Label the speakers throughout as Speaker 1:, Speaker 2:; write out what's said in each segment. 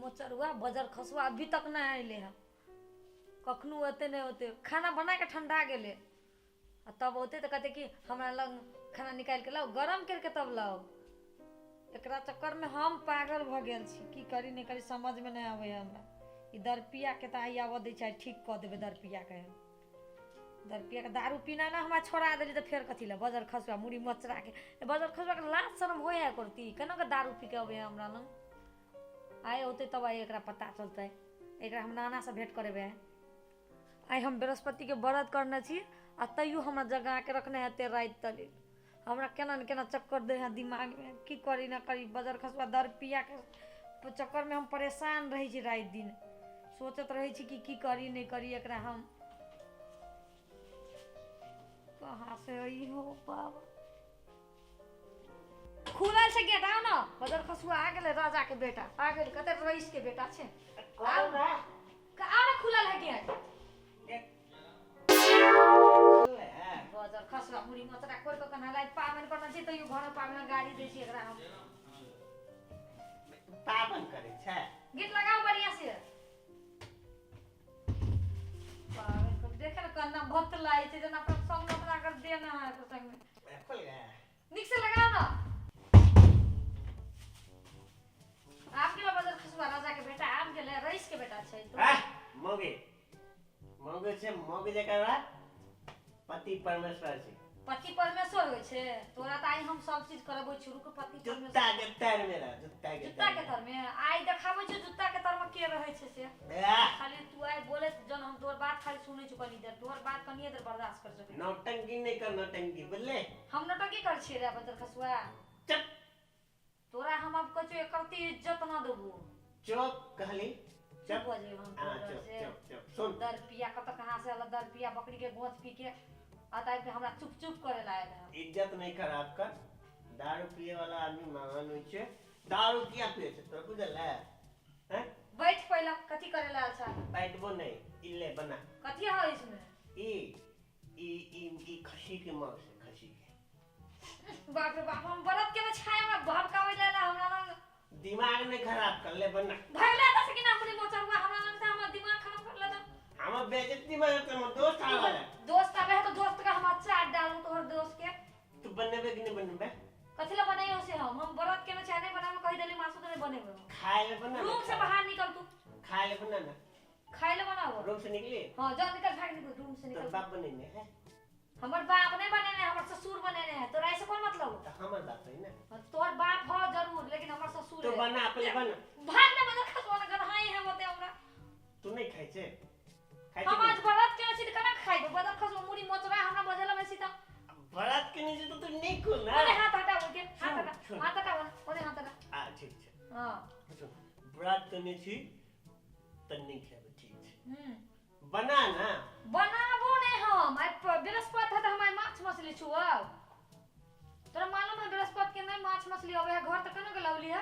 Speaker 1: मोचरुआ बजर खसुआ अभी तक नहि अयलै हँ। कखनो अयतै नहि औतै। खाना बना कऽ ठण्डा गेलै आ तब औतै तऽ कहतै कि हमरा लग खाना निकालि कऽ लाउ, गरम करि कऽ तब लाउ। एकरा चक्करमे हम पागल भऽ गेल छी। की करी नहि करी समझमे नहि अबैए हमरा। ई दरपियाके तऽ आइ आबऽ दै छै, आइ ठीक कऽ देबै दरपियाके। दरपियाके दारू पीना ने हमरा छोड़ा देली तऽ फेर कथी लए बजर खसुआ मुड़ी मचराके बजर खसुआके लाज शरम होइ है करती। केना कऽ दारू पी कऽ अबै है हमरा लग? आइ औतै तब आइ एकरा पता चलतै। एकरा हम नानासँ भेँट करेबै। आइ हम बृहस्पतिके व्रत करने छी आ तैयो हमरा जगाके रखने हेतै राति तक। हमरा केना ने केना चक्कर दै है दिमागमे, की करी ना करी। बजर खसुआ दरपियाके चक्करमे हम परेशान रहै छी। राति दिन सोचैत रहै छी कि की करी नहि करी। एकरा हम कहाँ से हो बाबा खुलल छै गेट, आउ ने। बजर खसुआ आ गेलै, राजा के बेटा आ गेल। कते रईस के बेटा छै। आउ ने, आउ ने, खुलल है गेट। बजर खसुआ मुड़ी मचरा कोइ कऽ कन्हा लाइ पाबनि करना छै तैयो घर पाबनि गाड़ी दै छी एकरा हम।
Speaker 2: पाबनि करै छै।
Speaker 1: गेट लगाओ बढ़िया से। पाबनि कर देखे ने कन्ना भतलाई छै, जेना अपना संग अपना कर देना है तो संग में।
Speaker 2: खुल गया।
Speaker 1: नीक से लगाओ ना। आब गेलो बजर खसुआ, राजा के बेटा आब गेलै, रईस के बेटा छै तो।
Speaker 2: आह, मौगी मौगी छै, मौगी जकाँ बा पति परमेश्वर छै।
Speaker 1: पति परमेश्वर होइ छै तोरा तऽ आइ हम सब चीज करबै छी। रुक, पति परमेश्वर
Speaker 2: जूता के तर में रह, जूता के
Speaker 1: जूता के तर में आइ देखाबै छै जूता के तर में के रहै छै से।
Speaker 2: आह,
Speaker 1: खाली तू आइ बोले जन हम तोहर बात खाली सुनै छी कनी देर, तोहर बात कनिए देर बर्दाश्त कर सकै।
Speaker 2: नौटंकी नहीं कर, नौटंकी, बुझले?
Speaker 1: हम नौटंकी कर छियै रे बजर खसुआ?
Speaker 2: चुप।
Speaker 1: तोरा हम आब कहै छियौ एकरती इज्जत ना देबो।
Speaker 2: चुप कहली।
Speaker 1: चुप
Speaker 2: चुप
Speaker 1: हो जइयो हम
Speaker 2: हाँ
Speaker 1: तोरा
Speaker 2: चुप
Speaker 1: से।
Speaker 2: चुप चुप, सुन।
Speaker 1: दरपिया कतऽ कहाँ से अलग दरपिया बकरी के गोंच पी के आ ताबि के हमरा चुप चुप करे लायल है।
Speaker 2: इज्जत नहीं खराब कर। दारू पिए वाला आदमी महान होइ छै। दारू किया पिए छै तोरा बुझल है? हैं?
Speaker 1: बैठ पहिला, कथी करे लायल छ?
Speaker 2: बैठबो नहीं। इले बना।
Speaker 1: कथी है इसमें?
Speaker 2: ई ई ई ई खस्सी के मांस है, खस्सी के।
Speaker 1: बाप रे बाप, हम व्रत के छाया हमरा भभकावे लायल हमरा लग।
Speaker 2: दिमाग नहीं खराब कर ले, बना।
Speaker 1: भगला त सकी ना अपने मोचरुआ हमरा लग से हमर दिमाग खराब कर ले त।
Speaker 2: हमर बेइज्जती में तो हमर दोस्त आवे है।
Speaker 1: दोस्त आवे है तो दोस्त का हम अच्छा डालू तोहर दोस्त के।
Speaker 2: तू बनेबे कि नहीं बनेबे?
Speaker 1: कथी ला बनाइयो से? हम व्रत के चाहे नहीं बनाबे, कहि देली मासु तो नहीं बनेबे।
Speaker 2: खाए ले बना।
Speaker 1: रूम से बाहर निकल तू।
Speaker 2: खाए ले बना ना।
Speaker 1: खाए ले बनाबो।
Speaker 2: रूम से निकली।
Speaker 1: हां जा, निकल, भाग, निकल रूम से।
Speaker 2: तोर
Speaker 1: निकल।
Speaker 2: बाप बनेने है?
Speaker 1: हमर बाप नहीं बनेने, हमर ससुर बनेने है। तोरा ऐसे कोन मतलब?
Speaker 2: तो हमर बाप है ना।
Speaker 1: हाँ, तोहर बाप हो जरूर लेकिन हमर ससुर
Speaker 2: तू
Speaker 1: है।
Speaker 2: बना, पहले बना।
Speaker 1: भाग ना बजर खसवा ना, गन्हाई है मते हमरा।
Speaker 2: तू नहीं खाइ छे? खाइ
Speaker 1: हम
Speaker 2: छे?
Speaker 1: आज व्रत के छी त केना खाइबो? बजर खसवा मुड़ी मोचरा हमरा बजेला बेसी त।
Speaker 2: व्रत के नीचे तो तू निकल ना।
Speaker 1: ओने हाथ हटाओ के हाथ
Speaker 2: सुन,
Speaker 1: हटा।
Speaker 2: सुन।
Speaker 1: हाथ हटाओ, ओने हाथ हटा।
Speaker 2: आ ठीक छै।
Speaker 1: हां।
Speaker 2: सुन, व्रत केने छी तऽ नहि खेबै, ठीक छै? बना ना।
Speaker 1: बनाबो नहीं हम। आइ बृहस्पति है तऽ हम आइ माछ मछली छुअब? तोरा मालूम है बृहस्पति के नहीं माछ मछली अबै है घर, तऽ केना के लवली है?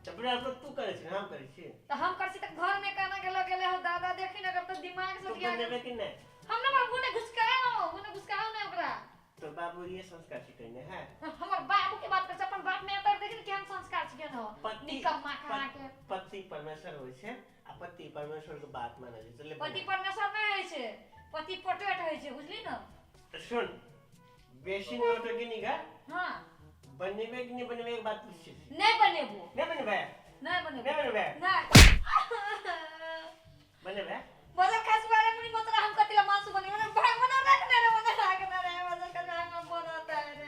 Speaker 2: तऽ बृहस्पति तू करै छी, हम करै छी।
Speaker 1: तऽ हम करै छी तऽ घर में केना के लगेले हो दादा, देखी न अगर तऽ दिमाग से
Speaker 2: तू
Speaker 1: किया।
Speaker 2: बनेबे कि नहि?
Speaker 1: हम ना बाबू ने घुसकाए ना, वो ने घुसकाओ ने ओकरा।
Speaker 2: तोर बाबू ये संस्कार सिखेने है?
Speaker 1: हमर बाबू के बात कर, अपन बाप में तर देखी न केहन संस्कार छिकै न।
Speaker 2: पति
Speaker 1: निकम्मा कहाँ के।
Speaker 2: पति परमेश्वर होइ छै आ पति परमेश्वर के बात मानै छै। चले।
Speaker 1: पति परमेश्वर नहीं होइ छै, पति पटेट होइ छै, बुझली न?
Speaker 2: सुन, बेसी नौटंकी नहीं कर।
Speaker 1: हाँ।
Speaker 2: बनेबे कि नहीं बनेबे, एक बात पूछै छी।
Speaker 1: नहीं बनेबो।
Speaker 2: नहीं बनेबे?
Speaker 1: नहीं बनेबो।
Speaker 2: नहीं बनेबे?
Speaker 1: नहीं।
Speaker 2: बनेबे?
Speaker 1: बजर खसुआ रे मुनी मोतरा, हम कथी ला मासु बनेबो? ने भाग मना रखने रे, मना रखने रे। बजर खसुआ हम बोलत है रे।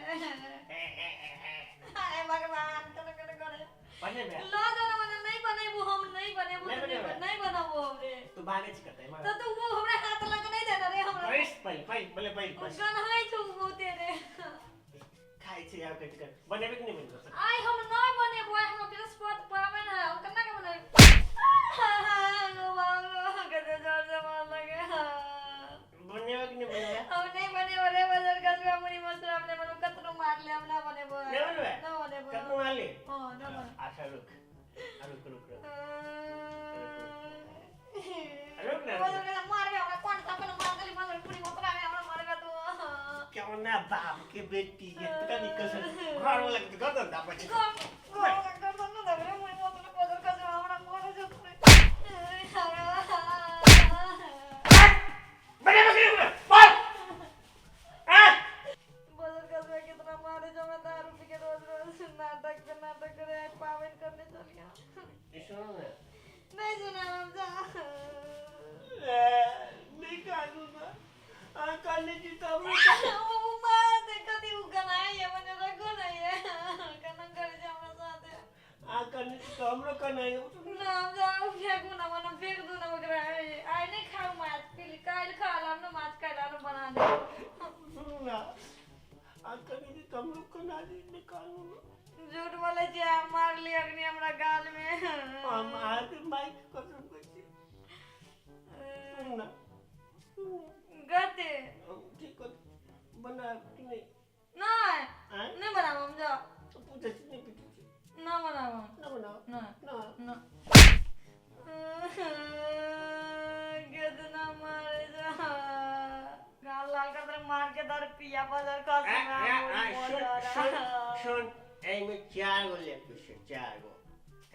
Speaker 1: हाय भगवान, केना केना करे।
Speaker 2: बनेबे?
Speaker 1: लो जाना मना नहीं बनेबो हम, नहीं बनेबो।
Speaker 2: नहीं
Speaker 1: तो
Speaker 2: बनेबे?
Speaker 1: नहीं बनाबो हम रे।
Speaker 2: तू भागे छी कतै?
Speaker 1: तो तू वो हमरा हाथ लग नहीं देना रे हमरा।
Speaker 2: बैस पहिले, पहिले पहिले पहिले बस।
Speaker 1: गन्हाइ छौ बहुते रे।
Speaker 2: खाइ छी आब कटि कर। बनेबे कि नहीं बनेबे?
Speaker 1: आइ हम नहीं बनेबो। आइ हमरा बृहस्पति पाबनि है, हम केना के बनेबो? कते जोर से मार लगे।
Speaker 2: बनेबे कि नहीं बनेबे?
Speaker 1: हम नहीं बनेबो रे बजर खसुआ मुड़ी मसुरा, हम नहीं बनेबो। कतनो मार ले, हम ना बनेबो।
Speaker 2: नहीं बनेबे?
Speaker 1: ना बनेबो।
Speaker 2: कतनो मारली?
Speaker 1: हाँ, ना बनेबो।
Speaker 2: अच्छा रुक, आ, रुक रुक रुक रुक ना।
Speaker 1: बजर खसुआ मारबे हमरा, कोन सा अपन मार देली मसुरा मुड़ी मसुरा में हमरा मारबे तू।
Speaker 2: क्यों ना बाप के बेटी ये कनी कसम घर वाला के गर्दन दाबै छै।
Speaker 1: घर घर गर्दन न दबरे मुड़ी मसुरा, बजर खसुआ हमरा मारे जो तू। नाटक पे नाटक करे आइ पाबनि करने चलिया।
Speaker 2: ई सुनू ने।
Speaker 1: नहीं सुना हम जा।
Speaker 2: ए, नहीं कानू ना आ काने जी तो हम
Speaker 1: ओ माँ देखो दी उ गनाई है मने रखो नहीं है कनन करे जे हमरा साथे।
Speaker 2: आ काने जी तो हमरो कनाई।
Speaker 1: ना हम जा फेंकू ना मने फेंक दू ना ओकरा। आइ नहीं खाऊ माछ पीली काल्हि खा लाम ना माछ काल्हि आलू बना दे।
Speaker 2: सुनू ना आ काने जी तो हमरो कना जी नहीं कानू ना।
Speaker 1: झूठ बोले छी अहाँ मारली अग्नि हमरा गाल में।
Speaker 2: हम अहाँके माइक कसम कहै छी। सुनू ना
Speaker 1: गते
Speaker 2: ठीक बनायब कि नहीं?
Speaker 1: नहीं
Speaker 2: आँय
Speaker 1: नहीं बनाब हम जा।
Speaker 2: तो पूछै छी नहीं पूछै छी?
Speaker 1: ना बनाब हम।
Speaker 2: ना बनाओ।
Speaker 1: ना
Speaker 2: ना
Speaker 1: ना कितना मारे जा गाल लाल कर दे मार के दर पिया बदल कर।
Speaker 2: सुन सुन सुन एहिमे 4 गो लेग पीस छै 4 गो।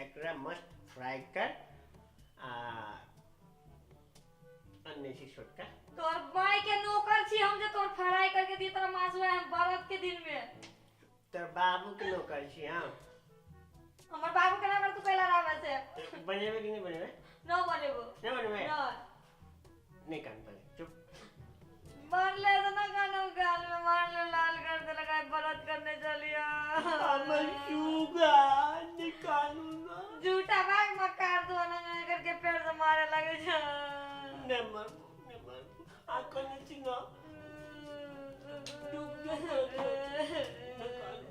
Speaker 2: एकरा मस्त फ्राई कर आ अन्य छी छोटका।
Speaker 1: तोर माय के नौकर छी हम जे तोर फ्राई करके दी तोरा मांस हुआ हम व्रत के दिन में।
Speaker 2: तोर बाबू के नौकर छी हम।
Speaker 1: हमर बाबू के नौकर तू कैला रहबे से?
Speaker 2: बनेबे कि नहीं बनेबे?
Speaker 1: न बनेबो।
Speaker 2: नहीं बनेबे?
Speaker 1: न
Speaker 2: नहीं कान पड़े चुप।
Speaker 1: मार ले तो ना कानो गाल में मार ले लाल कर दे लगाए व्रत करने चलिया।
Speaker 2: हमर सुगा निकालू ना।
Speaker 1: झूठा भाग मकार दो ना करके पैर से मारे लगे छ।
Speaker 2: नहीं मारबो नहीं मारबो आ कने छी ना डूब डूब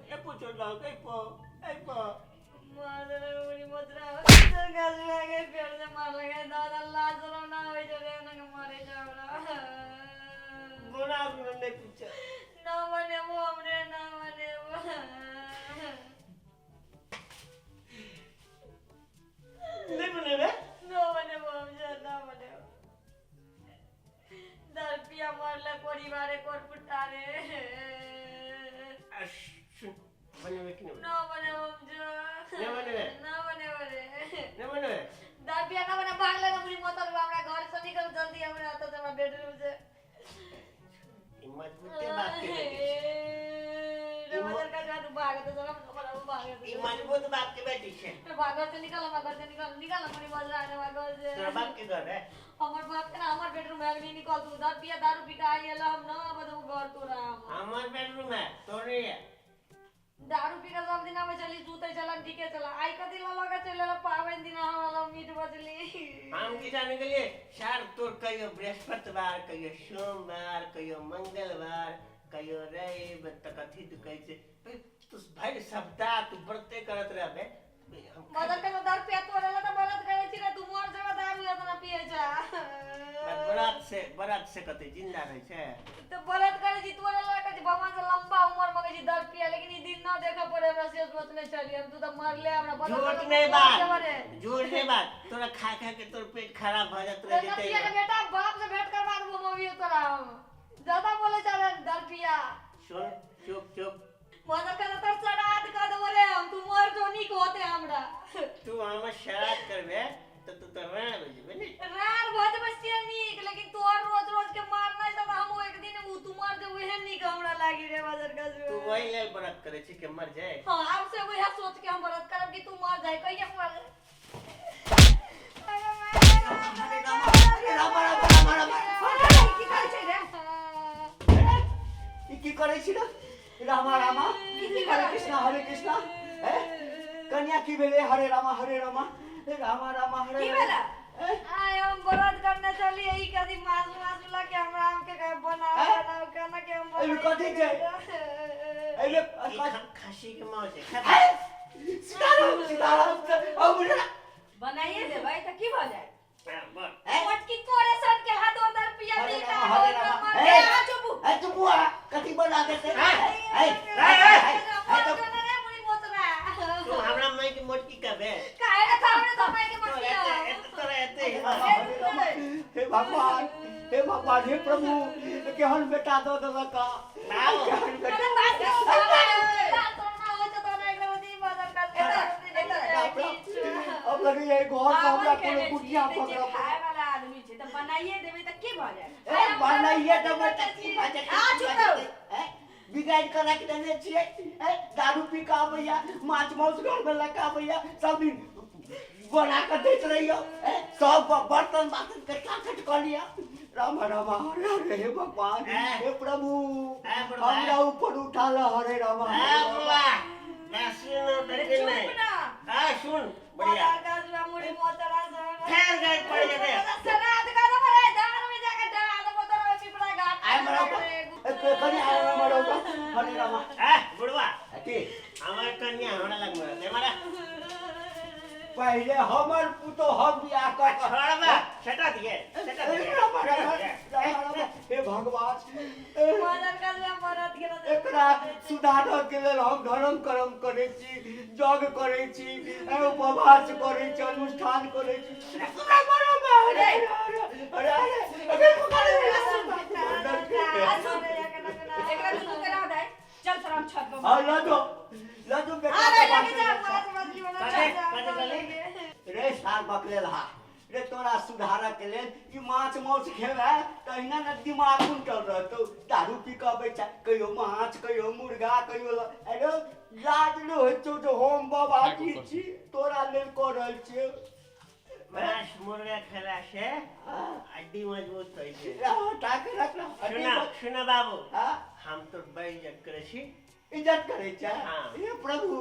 Speaker 2: ए पूछो लाग ए पो ए पो
Speaker 1: मार दे मुरी मोतरा गाल में गए पैर से मार लगे दादा लाज शरम ना होय रे ना के मारे जा हमरा।
Speaker 2: बोला नहीं पूछा।
Speaker 1: ना बनेबो हमरे ना बनेबो।
Speaker 2: नहीं बनेबे?
Speaker 1: ना बनेबो हम जा ना बनेबो। दर पिया मारले कोरी बारे कोर पुट्टा रे।
Speaker 2: सुन बनेबे कि नहीं?
Speaker 1: ना बनेबो हम जा।
Speaker 2: नहीं बनेबे?
Speaker 1: ना बनेबो रे।
Speaker 2: नहीं बनेबे?
Speaker 1: दर पिया ना बने भाग ले मुरी मोतल हमरा घर से निकल जल्दी हमरा तो हमरा बेडरूम से।
Speaker 2: ई मजबूते बाप के बेटी छै।
Speaker 1: रमजर का जादू भाग तो जरा बड़ा भाग।
Speaker 2: ई मजबूत बाप के बेटी छै।
Speaker 1: भाग घर से निकल हमरा घर से निकल निकल मुरी बजरा हमरा घर से।
Speaker 2: तोरा बाप के घर है?
Speaker 1: हमर बाप के ना हमर बेडरूम है नहीं निकल तू दारू पिया दारू पी के आई एला हम ना बदू घर तोरा।
Speaker 2: हमर बेडरूम है तोर नहीं है।
Speaker 1: दारू पी के सब दिन आवे चली सुते चलन ठीके चला आई कथी ला लगे चले ला पावन दिन हमरा मीट बचली।
Speaker 2: हम की जाने के लिए सार तोर कहियो बृहस्पतिवार कहियो सोमवार कहियो मंगलवार कहियो रवि त कथी तू कहै छै तू भरि सप्ताह तू व्रते करत रहबे। हम
Speaker 1: मदर के दारू पिया तोरे ला त व्रत करे छी रे तू मर जेबा दारू एतना पिए जा।
Speaker 2: व्रत से कते जिंदा रहै छै
Speaker 1: त व्रत करे छी तोरे ला के भगवान से लंबा उम्र मांगे छी दारू पिया लेकिन ई दिन ना देखे पड़े हमरा से सोचने चली हम तू त मरले हमरा
Speaker 2: झूठ नहीं बात झूठ नहीं बात तोरा खा खा के तोर पेट खराब भ जात रहे
Speaker 1: छै। के बेटा बाप से भेंट करवा देबो मम्मी तोरा हम ज्यादा बोले चले दारू पिया।
Speaker 2: सुन चुप चुप
Speaker 1: मदर के तोर श्राद्ध कर देबो रे हम तू मर जो नीक होते हमरा।
Speaker 2: तू हमर श्राद्ध करबे तो तू तो राण भऽ जेबे ने।
Speaker 1: राण भऽ जेबै से नीक लेकिन तोहर रोज रोज के मारनाइ तऽ हम एक दिन उ तू मर जे उहे नीक हमरा लागी रे मदर के।
Speaker 2: तू वही लेल व्रत करे छी के मर जाए?
Speaker 1: हां आब से वएह सोच के हम व्रत करब कि तू मर जाए कहिया मर जाए।
Speaker 3: अरे राम राम राम राम की करै छै रे? ई की करै छी रे? रामा रामा हरे कृष्णा हरे कृष्णा। कन्या की भेलै? हरे रामा हरे रामा रामा रामा हरे।
Speaker 1: की भेलै? आइ हम व्रत करने चली ई कथी मांस मांस ला के हमरा आम के बनाओ बनाओ केना के हम
Speaker 3: एमे कथी छै? एमे
Speaker 2: खसी के मांस है।
Speaker 3: सीताराम सीताराम अब
Speaker 4: बनाइए देबै त की भ जाए?
Speaker 1: मोटकी तोरे सन के हाथ उधर पिया
Speaker 3: हरे
Speaker 1: दी
Speaker 3: रामा हरे रामा। ए ए चुप हुआ कथी बना के ए ए ए
Speaker 2: तू हमरा माई के मोटकी कहबे?
Speaker 1: काहे रे हमरे तो माई के मोटकी
Speaker 2: तोरा एते
Speaker 3: हे भगवान हे भगवान हे प्रभु केहन बेटा दऽ देलक केहन बेटा। अब लगैया घर से हमरा कोनो कुटिया पकड़ब।
Speaker 4: खाए वाला आदमी छै त बनाइए देबै त की भ जाए?
Speaker 3: ए बनाइए देबै त की भ जाए?
Speaker 4: आ चुप रहो।
Speaker 3: बिगाड़ि कऽ राखि देने छियै। दारू पी कऽ आबैया, माछ मांस घर में लऽ कऽ आबैया, सब दिन बना कऽ दैत रहियौ। सब बर्तन बासन के टाकट कऽ लिअ। राम राम हरे हरे, हे भगवान, हे प्रभु, हमरा ऊपर उठा ल। हरे राम हरे
Speaker 2: राम। सुन बढ़िया फेर गए पड़ जेते।
Speaker 3: आय मरा कनी, आय मरा हरे राम।
Speaker 2: ए बुढ़वा
Speaker 3: की
Speaker 2: हमर कन्या हमरा लग मरत मारा।
Speaker 3: पहिले हमर पुतो हम बियाह कर
Speaker 2: छोड़बा सटा दिए सटा दिए।
Speaker 3: हे भगवान, एकरा सुधारऽ के लेल हम धर्म कर्म करै छी, जग करै छी, उपवास करै छी, अनुष्ठान करै छी। अरे अरे अरे
Speaker 4: एकरा दुनू के रह दे, चल सराम छत पर।
Speaker 3: हां ल दो ल दो बेटा। रे सार बकलेल हा रे, तोरा सुधारऽ के लेल ई माछ माउस खेबै तहिना ने दिमाग उनटल रहतौ। दारू पी कऽ अबै छै, कहियो माछ कहियो मुर्गा कहियो। अरे लाज नहि होइ छौ जे हम बाबा जी छी, तोरा लेल कऽ रहल छियौ।
Speaker 2: माछ मुर्गा खेला से हड्डी मजबूत होइ छै।
Speaker 3: टाके रख।
Speaker 2: सुना सुना बाबू, हम तो बड़ इज्जत करै छी।
Speaker 3: इज्जत करै छै? हे प्रभु।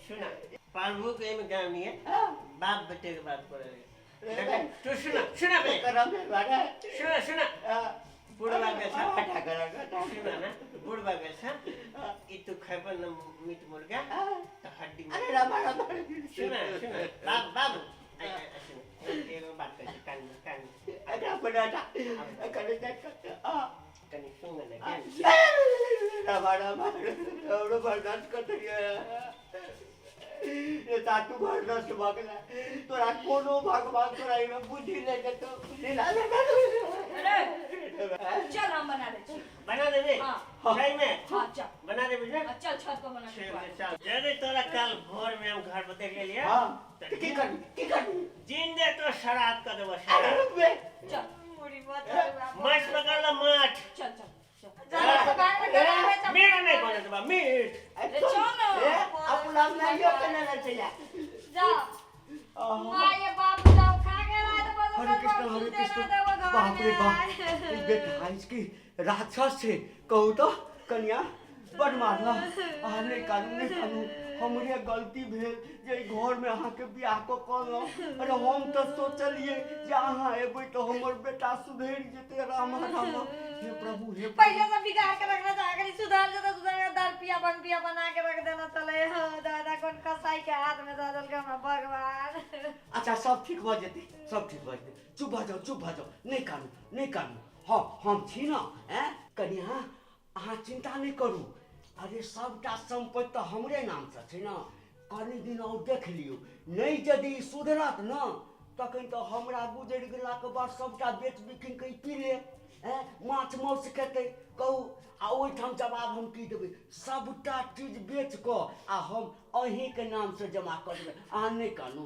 Speaker 2: सुना, प्रभु के एहिमे गाम नहीं है, बाप बेटे के बात करे। तू सुना सुना सुना सुना, बुढ़वा गेल छ, सुना ना, बुढ़वा गेल छ ई तू खेबे न मीट मुर्गा त हड्डी।
Speaker 3: अरे राम राम।
Speaker 2: सुना सुना बाबू बाबू, एगो बात कहै छी कान कान।
Speaker 3: एकरा बना कनि
Speaker 2: कनि सुन ने।
Speaker 3: राम राम, हमरो बर्दाश्त कर रे सातु, बर्दाश्त भऽ गेलै। तोरा कोनो भगवान तोरा एहिमे बुद्धि नहि देतौ।
Speaker 4: चल हम बना दै छी।
Speaker 2: बना देबे?
Speaker 4: हां
Speaker 2: सही में?
Speaker 4: हां चल
Speaker 2: बना देबे ना।
Speaker 4: चल छत पर बना के।
Speaker 2: चल जदि तोरा कल भोर में हम घर पर देख लेलिए।
Speaker 3: हां की करबी की करबी?
Speaker 2: जिंदे तो श्राद्ध कर देबो।
Speaker 4: चल
Speaker 2: माछ पकड़ लो माछ।
Speaker 4: चल चल
Speaker 2: मीट नहीं बने तो मीट।
Speaker 4: चल ना
Speaker 3: अपना नहीं केने रहै छै।
Speaker 1: जाओ माय बाप जाओ खा के रात।
Speaker 3: हरे कृष्ण हरे कृष्ण। बाप रे बाप, ई बेटा इसकी राक्षस छै। कहू तो कन्या, बड मारल। अहाँ नहि कानू नहि कानू, हमरे गलती भेल जे एहि घरमे अहाँके बियाह कऽ कहलहुँ। अरे हम तऽ सोचलियै जे अहाँ एबै तऽ हमर बेटा सुधरि जेतै। रामा रामा, हे प्रभु हे।
Speaker 1: पहले से बिगाड़ के रखना चाह करी, सुधार जेता सुधार के दाल पिया बन पिया बना के रख देना। चले दादा कौन कसाई के हाथ में दऽ देलकै हमरा भगवान।
Speaker 3: अच्छा सब ठीक भऽ जेतै, सब ठीक भऽ जेतै। चुप भऽ जाउ चुप भऽ जाउ, नहि कानू नहि कानू। हँ हम छी ने। ऐं कनिया, अहाँ चिन्ता नहि करू। अरे सबटा सम्पत्ति तऽ हमरे नामसँ छै ने। कनि दिन और देख लियौ, नहि यदि सुधरत ने तखन तऽ हमरा गुजरि गेलाके बाद सबटा बेच बिकिन कऽ ई पी लेत, ऐं माछ माउस खेतै। कहू आ ओहिठाम जवाब हम की देबै? सबटा चीज बेच कऽ आ हम अहीँके नामसँ जमा कऽ देबै। अहाँ नहि कानू।